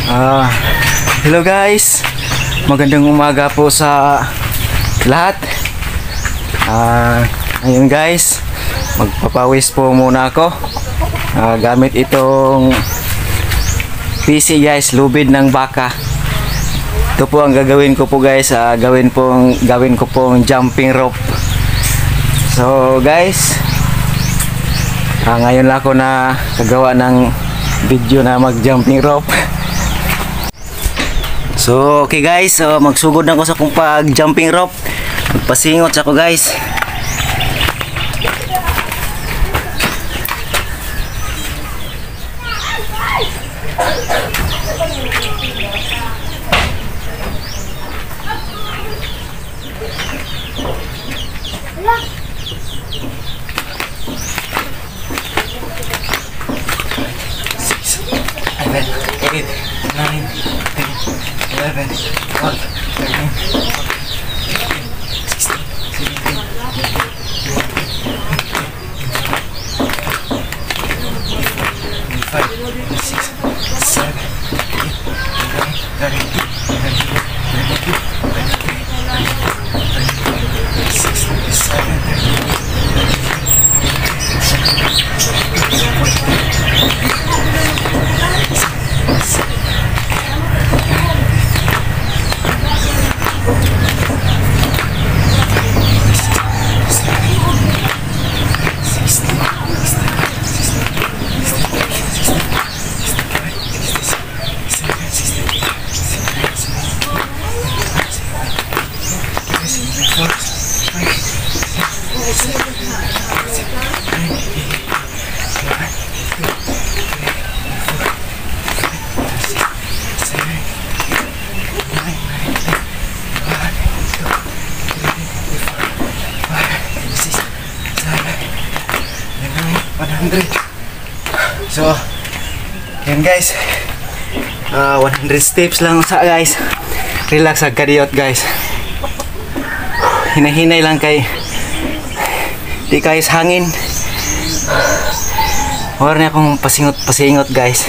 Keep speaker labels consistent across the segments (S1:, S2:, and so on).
S1: Hello guys. Magandang umaga po sa lahat. Ayun guys, magpapawis po muna ako. Gamit itong PC guys, lubid ng baka. Ito po ang gagawin ko po guys, gawin ko pong jumping rope. So guys, ngayon lang ako na kagawa ng video na mag jumping rope. So okay guys, so magsugod na ako sa kong pag jumping rope. Magpasingot sa ako guys. Six, 7, 8, 9, 10, 11, 12, 13, 14, 16, 17, 25, 26, 27, 28, 29, 30, 31, 32, 33, 34, 36, 37, 38, 100. So, yan guys. 100 steps lang sa guys. Relax ag kadiyot guys. Hinahinay lang kay di kayo sa hangin. Wala na akong pasingot-pasingot guys.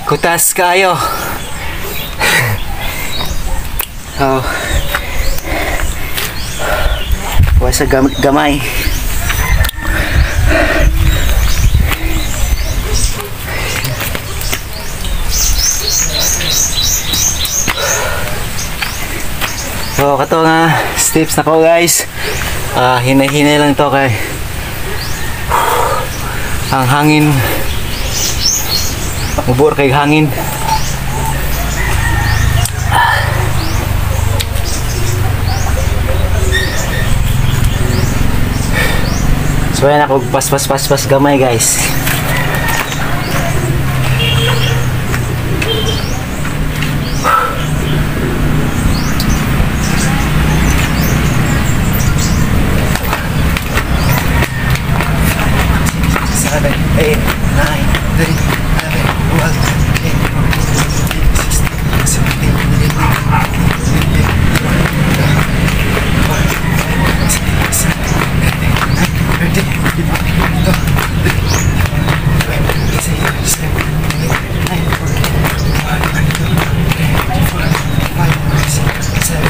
S1: Kutas kayo. Oh. Wala sa gamay. So kato nga steps na ko guys. Hinay-hinay lang to kay ang hangin, mubor kay hangin. So ayan ako pas gamay guys. 7, 8, 9, 10, 11, 12, 13, 14, 16, 17, 18, 19, 20, 21, 22, 23, 24, 25, 26, 27, 28, 29, 30, 31, 32, 33, 34, 35, 36, 37, 38.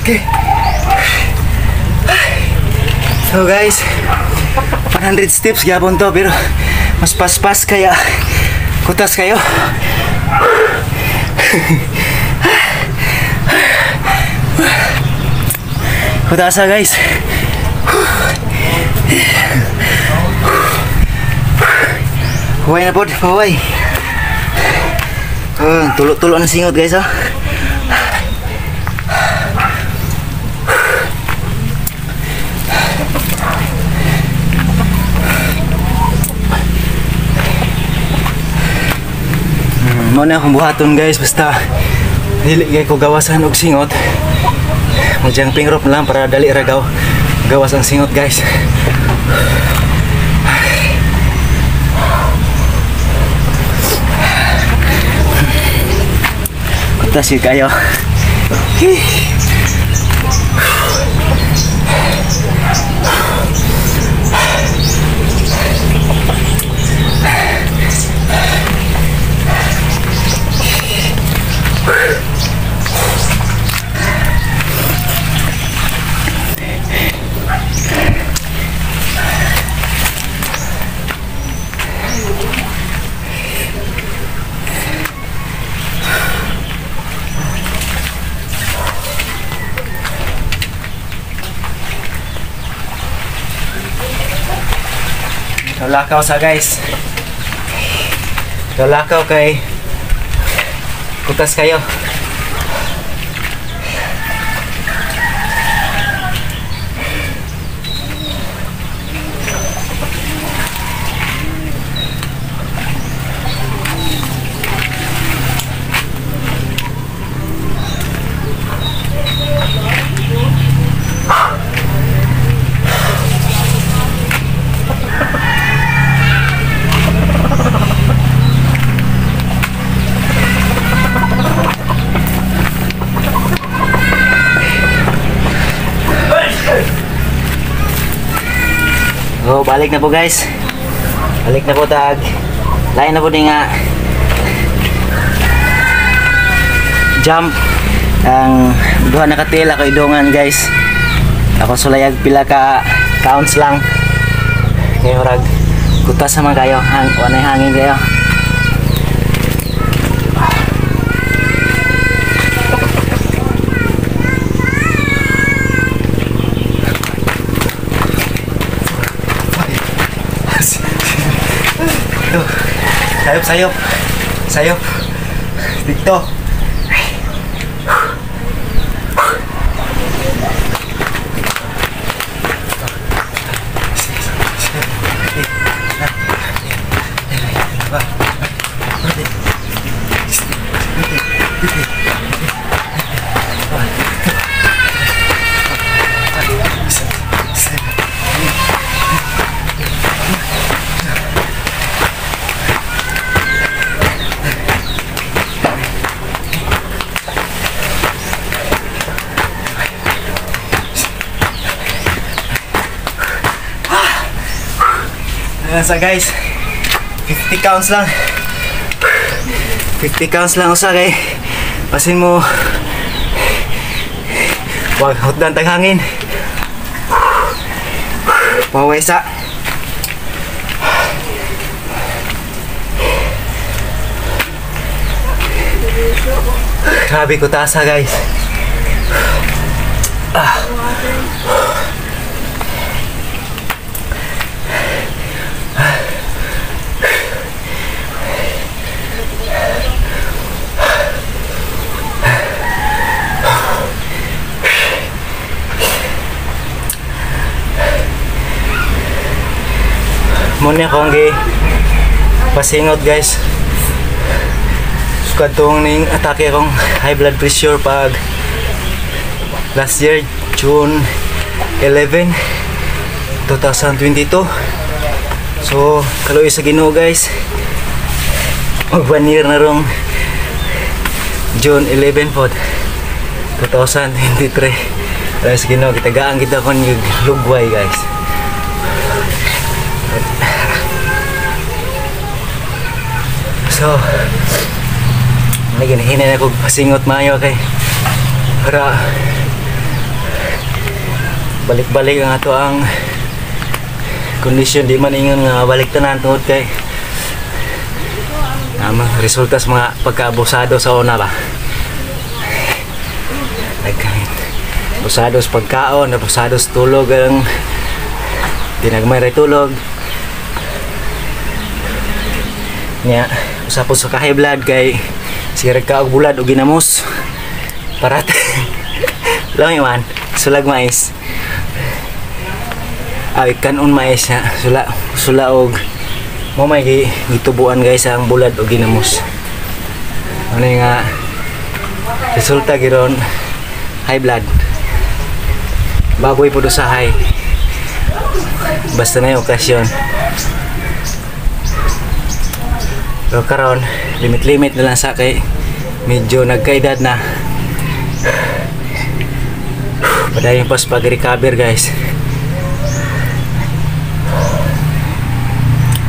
S1: Okay. So guys, 100 steps gyapon to pero mas paspas kaya kutas kayo. Kutasa guys. Huway na pod, huway. Tulo-tulo ang singot guys, oh. Mao na akong buhaton, guys, basta dili kay ko gawasan og singot. Mag jumping rope lang para dali ra gawas ang singot, guys. Kutas yun kayo. Lakaw sa, guys. Lakaw kay kutas kayo. So, balik na po, guys. Balik na po tag. Lain na po ni nga jump. Ang duha na katil ako idungan, guys. Ako sulayag pila ka counts lang. Ngayon rag kutas naman kayo. Wanay hangin kayo. Sayop, sayop. Sayop. Dito. Sa guys, 50 counts lang. 50 counts lang usa kay pasin mo wag hutdan tag hangin. Paway sa. Grabe ko tasa, guys. Muna akong gi pasingot, guys. Kadtong ning atake akong high blood pressure pag last year June 11, 2022. So kaluoy sa Ginoo, guys. Mag 1 year na rong June 11 pod 2023. Kaluoy sa Ginoo, gitagaan kita kon lugway, guys. So, naginahinay na ko pasingot maayo kay para balik-balik ang ato ang kondisyon, di man ingon nga balik tanan tungod kay ang resulta sa mga pagkaabusado sa una ba. Abusado sa pagkaon, abusado sa tulog, ang dinagmay ray tulog. Nya, usa po sa high blood kay sige ka og bulad og ginamos. Parat. Lang man, sulag mais. Ay kanon mais na sula sula og mo may gitubuan, guys, ang bulad og ginamos. Ano nga resulta giron, high blood. Baboy po do sa high. Basta na yung okasyon. Pero karon, limit-limit na lang sa kay medyo nagkaedad na. Padayon pas pag-recover guys.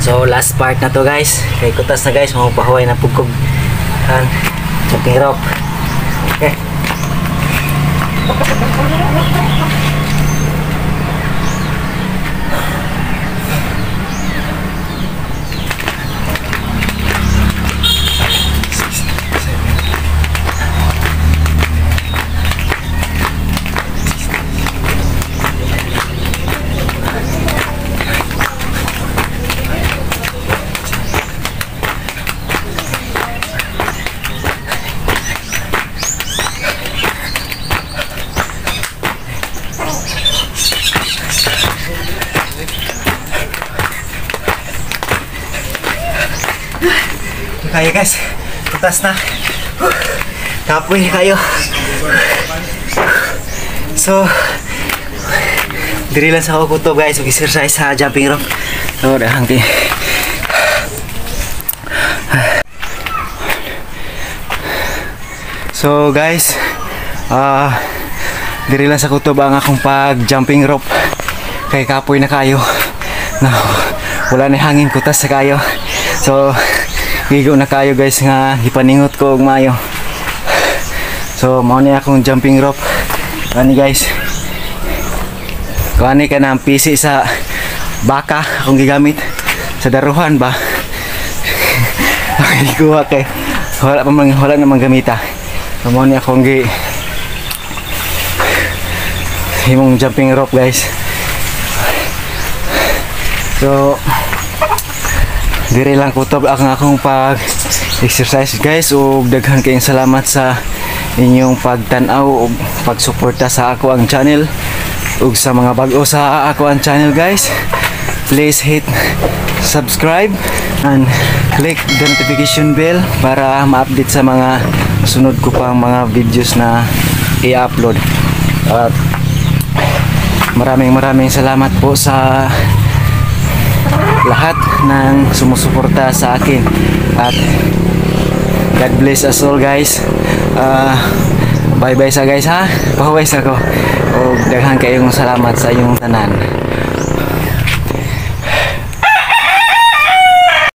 S1: So last part na to guys. Kay kutas na guys, mapahuway na pugkog kan jumping rope. Okay. Kaya guys, tutas na. Kapoy kayo. So, diri lang sa ako kutob guys, mag-exercise sa jumping rope. So, dahang kay. So guys, diri lang sa kutob ang akong pag jumping rope. Kay kapoy na kayo. No, wala na hangin, kutas sa kayo. So, gigo na kayo guys nga gipaningot ko og maayo. So mao ni akong jumping rope. Ani guys. Kuani ka na ang pisi sa baka akong gigamit sa daruhan ba. Gikuha kay wala pa man, wala namang gamita. So mao ni akong gi himong jumping rope guys. So dire lang kutob ang akong pag-exercise guys, ug daghan kayong salamat sa inyong pagtan-aw ug pagsuporta sa ako ang channel ug sa mga bag-o sa ako ang channel guys. Please hit subscribe and click the notification bell para ma-update sa mga sunod ko pang mga videos na i-upload. At maraming maraming salamat po sa lahat ng sumusuporta sa akin, at God bless us all guys. Bye bye sa guys ha. Pahuway sa ko. Og daghan kayong salamat sa inyong tanan.